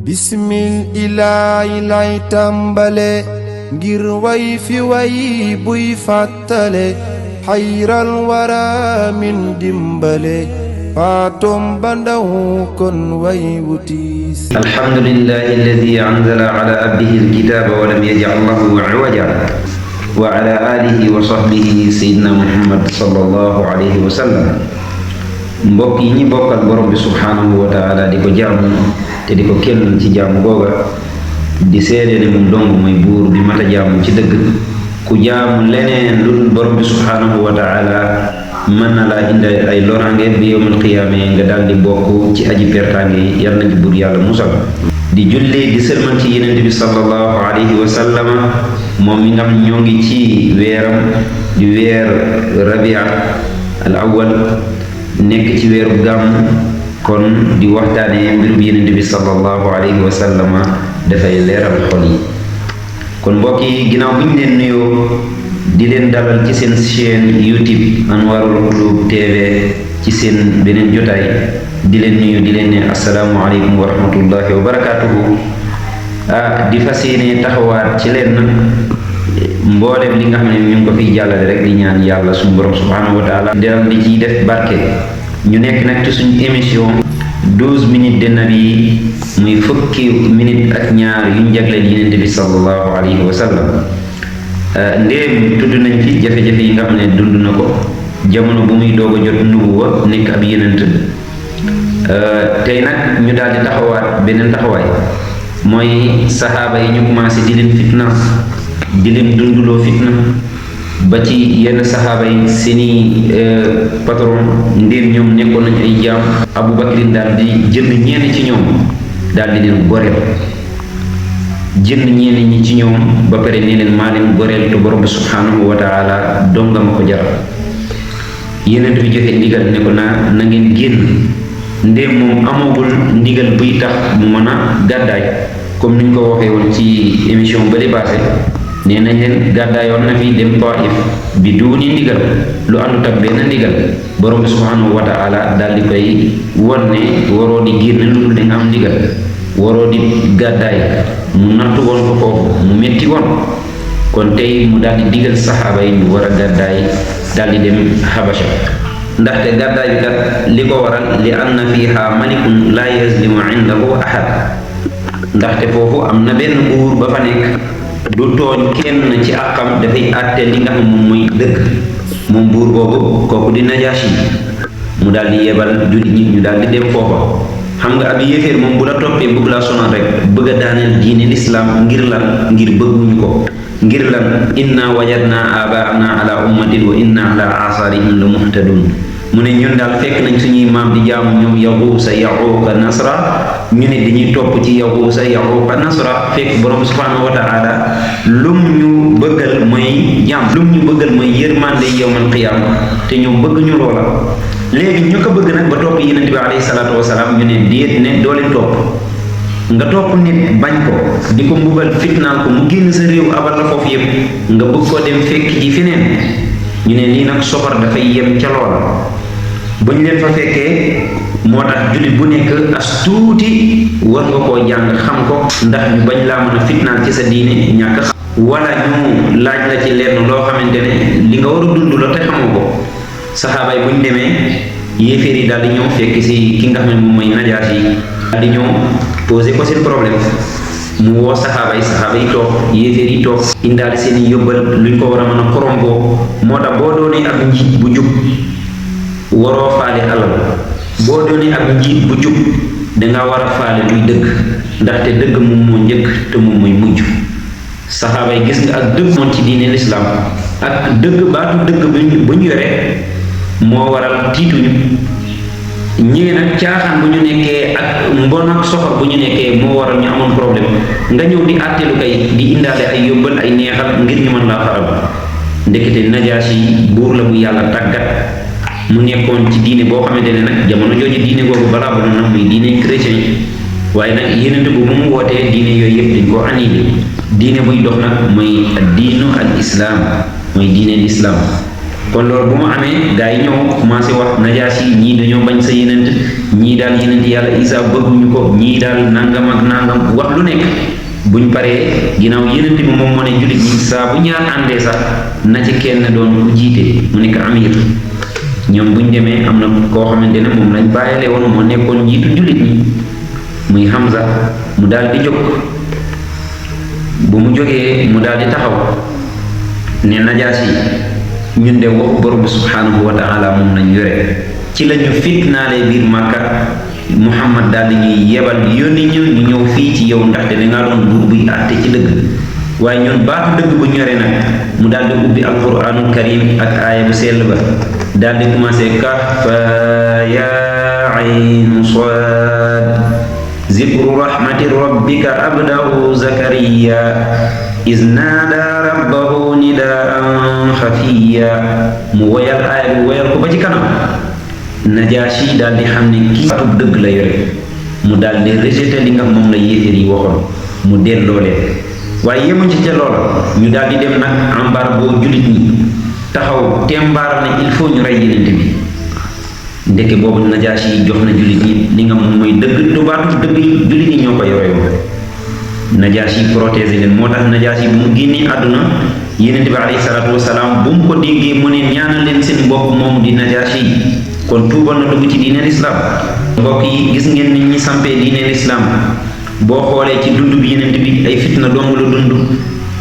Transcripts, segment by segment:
bismil ilaahi lay tàmbale ngir way fi way buy fàttale xayral wara min dimbale faatom ba ndaw kon way wutis. alhamdulillahi alladi anzala ala abdihi alkitaba wa lam yaj'al lahu iwaja wa ala alihi wa sahbihi sayyidina muhammad sallallahu alayhi wa sallam. mbokk yi ñi bokkal borom bi subhanahu wa taala di ko jaamu te di ko kenn ci jaamu googa di seede ne moom dong mooy buur bi mata jaamu ci dëgg. ku jaamu leneen lu dul borom bi subhanahu wa taala mën na laa indi ay loraange bi yawmal qiyaame nga daal di bokk ci aji pertaange yi. yal na ci buur yàlla musal. di jullee di sëlmal ci yenent bi sallallahu alayhi wa sallama moom mi nga xam ñoo ngi ci weeram di weer rabia al awwal nekk ci weeru gàmm, kon di waxtaane mbirub yenent bi sallallahu alayhi wa sallama dafay leeral xol yi. kon mbokk yi ginnaaw bu ñu leen nuyoo di leen dalal ci seen chaîne YouTube Anwarul Qulub TV ci seen beneen jotaay di leen nuyu di leen ne assalaamu aleykum wa rahmatullahi wa barakaatuhu. di fas yéene taxawaat ci leen mboolem li nga xam ne ñu ngi ko fiy jàllale rek di ñaan yàlla suñu borom subhanahu wa taala dal di ciy def barke. ñu nekk nag ci suñu émission 12 minutes de nabi, muy fukki minute ak ñaar yu ñu jagleel yenente bi sallallahu alayhi wa sallam. ndéem tudd nañ fi jafe-jafe yi nga xam ne dund na ko jamono bu muy doog a jot nubuwa nekk ab yenent. tey nag ñu daal di taxawaat beneen taxawaay, mooy saxaaba yi ñu commencé di leen fitna, di leen dunduloo fitna ba ci yenn saxaaba yi seeni patron ndéem ñoom nekkoon nañ ay jaam. Abu Bakrin daal di jënd ñenn ci ñoom daal di leen goreel, jënd ñenn ñi ci ñoom ba pare ne leen maa leen goreel te borom bi subhanahu wa taala donga ma ko jaral. yeneen bi joxe ndigal ne ko na ngeen génn, ndéem moom amagul ndigal buy tax mu mën a gàddaay. comme niñ ko waxee woon ci émission ba di passé, nee nañ leen gàddaayoon na fi dem Taif bi duuni ndigal, lu àndut ak benn ndigal. borom bi subhanahu wa taala daal di koy won ne waroo di génn lu dul da nga am ndigal, waroo di gàddaay. mu nattu woon ko foofu, mu metti woon. kon tey mu daal di digal saxaaba yi ñu war a gàddaay daal di dem Habasha. ndaxte gàddaay bi kat li ko waral li anna fiha malikun la yazlimu indahu ahad. ndaxte foofu am na benn buur ba fa nekk, du tooñ kenn ci àqam, dafay àtte li nga xam moom mooy dëgg. moom buur boobu kooku di Najaashi, mu daal di yebal jullit ñi ñu daal di dem foofa. xam nga ab yéeféer moom bu la toppee bëgg laa sonal rek, bëgg a daaneel diine lislaam ngir lan, ngir bëgguñu ko, ngir lan inna wajadna abaana ala ummatin wa inna ala asarihim la muhtadun. mu ne ñun daal fekk nañ suñuy maam di jaamu ñoom Yaguusa Yaquuqa Nasra, ñu ne dañuy topp ci Yaguusa Yaquuqa Nasra. fekk borom subhanahu wa taala lum ñu bëggal mooy jàmm, lum ñu bëggal mooy yërmande yawmal qiyaama, te ñoom bëgg ñu loola. léegi ñu ko bëgg nag ba topp yenent bi alayhi salaatu wasalaam, ñu ne déet, ne doo leen topp. nga topp nit bañ ko, di ko mbugal fitnaal ko, mu génn sa réew abal la foofu yëpp, nga bëgg koo dem fekk ji feneen. ñu ne lii nag soxor dafay yem ca loola. bu ñu leen fa fekkee, moo tax jullit bu nekk as tuuti war nga koo jàng xam ko, ndax ñu bañ laa mën a fitnaal ci sa diine ñàkk xam, wala ñu laaj la ci lenn loo xamante ne li nga war a dund la te xamoo ko. saxaaba yi bu ñu demee, yéeféer yi daal di ñëw fekk si ki nga xam ne moom mooy Najaasi yi, daal di ñëw posé ko seen problème. mu woo saxaaba yi toog, yéeféer yi toog, indaale seen i yóbbal luñ ko war a mën a koromboo. moo tax boo doonee ab njiit bu jub waroo faale alal, boo doonee ab njiit bu jub danga war a faale luy dëgg, ndaxte dëgg moom moo njëkk te moom mooy mujj. saxaaba yi gis nga ak dëgg moom ci diine lislaam, ak dëgg baatu dëgg bu ñu yore moo waral tiituñu. ñii nag caaxaan bu ñu nekkee ak mbon ak soxor bu ñu nekkee moo waral ñu amoon problème. nga ñëw di àttelu kay di indaale ay yóbbal ay neexal ngir ñu mën laa faral. ndekete Najaasi buur la mu yàlla tàggat, mu nekkoon ci diine boo xamante ne nag jamono jooju diine googu balaa bu na muy diine chrétien. waaye nag yenent bu mu wootee diine yooyu yëpp dañ koo annulé. diine buy dox nag mooy diinu al islam, mooy diine l'islam. kon loolu bu mu amee gaa yi ñëw commencé wax Najaasi ñii dañoo bañ sa yenent ñii daal yenent yàlla Isa bëgguñu ko ñii daal nangam ak nangam wax lu nekk. buñ paree ginnaaw yenent bi moom moo ne jullit ñi saa bu ñaar àndee sax na ci kenn doon ku jiite mu nekk amir ñoom buñ demee am na koo xamante ne moom lañ bàyyile woon moo nekkoon njiitu jullit ñi muy Hamza mu daal di jóg bu mu jógee mu daal di taxaw ne Najaasi ñun de waxu borom bi subhanahu wa taala moom lañ yore ci la ñu fitnaale biir Màkka Muhammad daal di ñuy yebal yónni ñu ñëw fii ci yow ndaxte dangaa doon buur buy àtte ci dëgg waaye ñun baatu dëgg bu ñore nag mu daal di ubbi alquranul karim ak aaya bu sell ba daal di commencé kaf yaa ayn saad zikru rahmati rabbika abdahu zakariya iz naada rabbahu nidaan xafiya mu woyal aaya bi woyal ko ba ci kanam Najaasi daal di xam ne kii baatub dëgg la yore mu daal di rejeté li nga moom la yéeféer yi waxoon mu delloo leen waaye yemuñ ci ca loola ñu daal di dem nag embargo jullit ñi taxaw tembaar na il faut ñu rey yenente bi ndeke boobu Najaasi jox na jullit ñi li nga moom mooy dëgg du baatub dëgg yi jullit ñi ñoo ko yore woon Najaasi protégé leen moo tax Najaasi bu mu génnee àdduna yenente bi alayhi salaatu wasalaam bu mu ko déggee mu ne ñaanal leen seen bopp moom di Najaasi kon tuubal na dugg ci diineel islam mbokk yi gis ngeen nit ñi sampee diineel islam boo xoolee ci dund bi yenent bi ay fitna dong la dund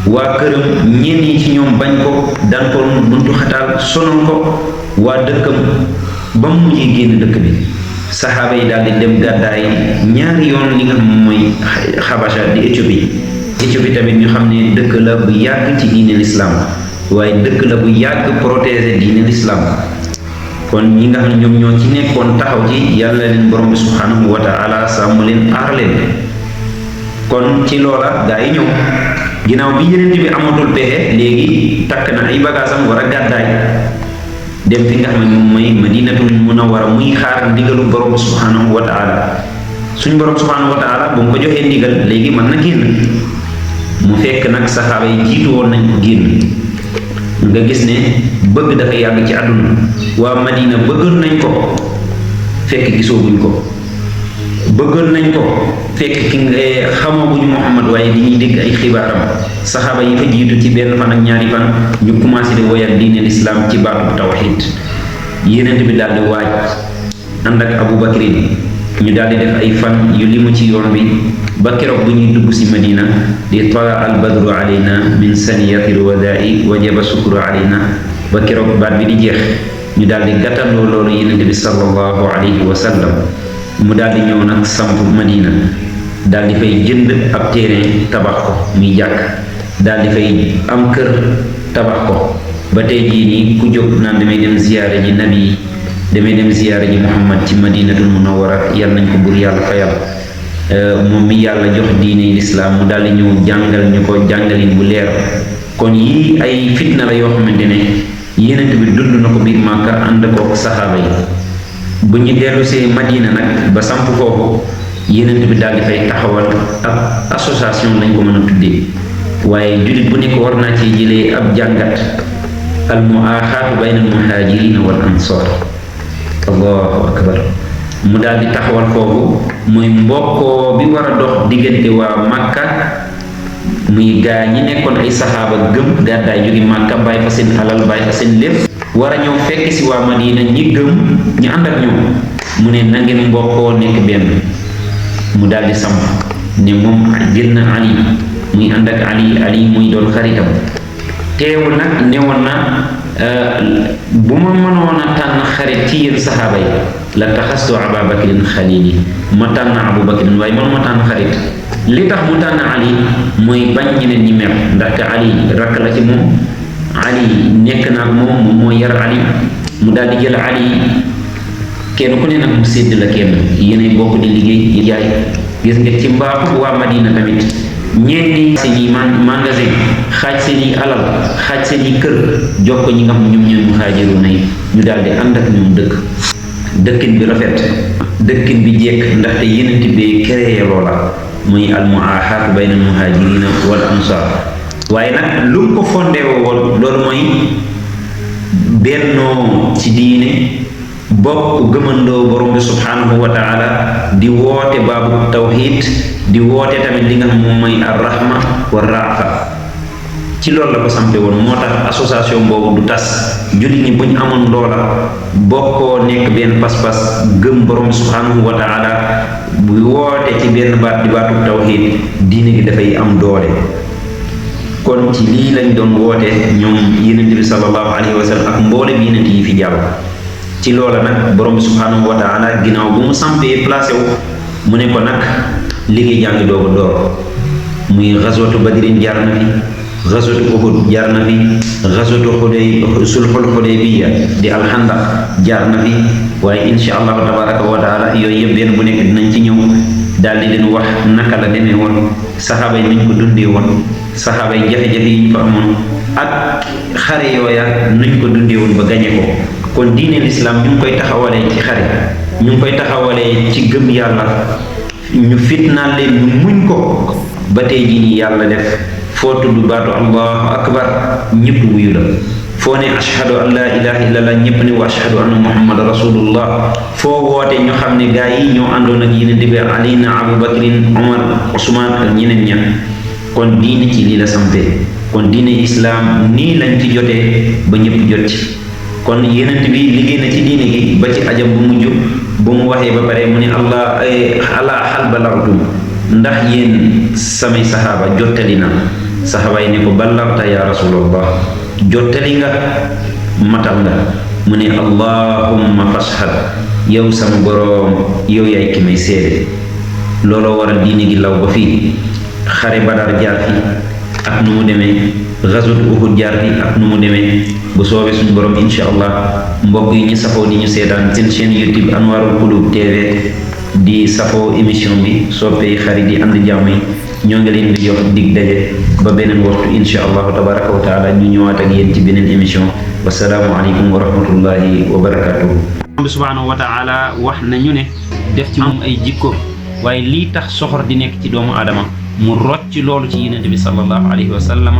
waa këram ñenn yi ci ñoom bañ ko daan ko buntu xataal sonal ko waa dëkkam ba mu mujjee génn dëkk bi saxaaba yi daal di dem gàddaay ñaari yoon li nga xam mooy Xabasa di Éthiopie tamit ñu xam ne dëkk la bu yàgg ci diineel islam waaye dëkk la bu yàgg protéger diineel islam kon ñi nga xam ne ñoom ñoo ci nekkoon taxaw ci yàlla leen borom bi subhanahu wa taala sàmm leen aar leen kon ci loola gaa yi ñëw ginnaaw bi yenent bi amatul pexe léegi takk na ay bagaasam war a gàddaay dem fi nga xam ne moom mooy madinatul munawwara muy xaar ndigalu borom bi subhanahu wa taala suñ borom subhanahu wa taala bu mu ko joxee ndigal léegi mën na génn mu fekk nag saxaaba yi jiitu woon nañ ko génn nga gis ne bëgg dafa yàgg ci àdduna waa Madina bëggoon nañ ko fekk gisooguñ ko bëggoon nañ ko fekk ki nga xamaguñu Muhammad waaye di ñuy dégg ay xibaaram saxaaba yi fa jiitu ci benn fan ak ñaari fan ñu commencé di woyal diine lislaam ci baatu tawxid yenent bi daal di waaj ànd ak Abu Bakrin ñu daal di def ay fan yu limu ci yoon bi ba keroog bu ñuy dugg si Madina di tala al badru alayna min saniyati lwadai wajaba sukru alayna ba keroog baat bi di jeex ñu daal di gàttandoo loolu yenente bi sallallahu alayhi wa sallam mu daal di ñëw nag samp Madina daal di fay jënd ab terrain tabax ko muy jàkk daal di fay am kër tabax ko ba tey jii nii ku jóg naan damay dem ziyaare ji nabi damay dem ziyaare ji Muhammad ci madinatul munawwara yal nañ ko bur yàlla fayal moom mi yàlla jox diine lislaam mu daal di ñëw jàngal ñu ko jàngalin bu leer kon yii ay fitna la yoo xamante ne yenent bi dund na ko biir Màkka ànd ko saxaaba yi bu ñu dellusee Madina nag ba samp foofu yenent bi daal di fay taxawal ab association lañ ko mën a tuddee waaye jullit bu nekk war naa ci jëlee ab jàngat al muaaxaatu bayna al muhaajirina wal ansaar allahu akbar mu daal di taxawal foofu muy mbokkoo bi war a dox diggante waa Makka muy gaa ñi nekkoon ay saxaaba gëm gàddaay jóge Makka bàyyi fa seen alal bàyyi fa seen lépp war a ñëw fekk si waa Madina ñi gëm ñu ànd ak ñoom mu ne na ngeen mbokkoo nekk benn mu daal di samp ne moom jël na Ali muy ànd ak Ali muy doon xaritam teewul nag newoon na bu ma mënoon a tànn xarit ci yéen saxaaba yi la taxastu Aba Bakrin xalili ma tànn Abu Bakrin waaye mënuma tànn xarit li tax mu tànn Ali mooy bañ ñeneen ñi mer ndaxte Ali rakk la ci moom Ali nekk na ak moom moo yar Ali mu daal di jël Ali kenn ku ne nag mu sédd la kenn yéenay bokk di liggéey jaay gis nga ci mbaaxu waa Madina tamit ñenn seeni magasin xaaj seeni alal xaaj seeni kër jox ko ñi nga xam ñoom ñooy muhaajiruuna yi ñu daal di ànd ak ñoom dëkkin bi rafet dëkkin bi jekk ndaxte yenent bi créé loola muy al muaahaatu bayna al muhaajirina wal ansaar waaye nag lu ko fondé woon loolu mooy bennoo ci diine bokk gëmandoo borom bi subhanahu wa taala di woote baabu tawhid di woote tamit li nga xam moom mooy ar-rahma wa ra'fa ci loolu la ko sampe woon moo tax association boobu du tas jullit ñi buñ amoon loola bokkoo nekk benn pas-pas gëm borom bi subhanahu wa taala bu woote ci benn baat di baatu tawhid diine gi dafay am doole. kon ci lii lañ doon woote ñoom yonent bi sallallahu alayhi wa sallam ak mboolem yonent yi fi jàll ci loola nag borom bi subhanahu wa taala ginnaaw bu mu sampee placé wu mu ne ko nag liggéey jàngi dooga door muy ghazwatu badrin jaar na fi ghazwatu uhud jaar na fi ghazwatu sulhul hudaybiya di alxandaq jaar na fi waaye insha allahu tabaraka wa taala yooyu yëpp benn bu nekk dinañ ci ñëw daal di leen wax naka la demee woon saxaaba yi nañ ko dundee woon saxaaba yi jafe-jafe yi ñu fa amoon ak xare yooya nuñ ko dundee woon ba gañe ko kon diine l'islam ñu ngi koy taxawalee ci xare ñu ngi koy taxawalee ci gëm yàlla ñu fitnaal leen ñu muñ ko ba tey jii nii yàlla def foo tudd baatu allahu akbar ñëpp wuyu la foo ne ashhadu an la ilaha illallah ñëpp ne wa ashhadu anna muhammad rasulullah foo woote ñu xam ne gaa yi ñoo àndoon ak yeneen bi ali na abubakrin omar usman ak ñeneen ña kon diine ci lii la sampee kon diine islam nii lañ ci jotee ba ñëpp jot ci kon yeneen bi liggéey na ci diine gi ba ci ajam bu mujj bu mu waxee ba pare mu ne allah ala hal balagtum ndax yéen samay saxaaba jottali na saxaaba yi ne ko ballagta ya rasulallah jottali nga matal nga mu ne allahumma fashhad yow sama boroom yow yaay ki may seede looloo waral diine gi law ba fii xare badar jaar fi ak nu mu demee ghazwat uhud jaar fi ak nu mu demee bu soobee suñu borom insha allah mbokk yi ñu safoo di ñu seetaan seen chaîne YouTube Anwarul Qulub TV di safoo émission bi soppee xarit yi ànd jàmm yi ñoo ngi leen di jox dig daje ba beneen waxtu insha allahu tabaraka wa taala ñu ñëwaat ak yéen ci beneen émission wasalaamu aleykum wa rahmatullahi wa barakatuhu bi subhanahu wa taala wax nañu ne def ci moom ay jikko waaye lii tax soxor di nekk ci doomu aadama mu rocc loolu ci yonent bi sallallahu alayhi wa sallam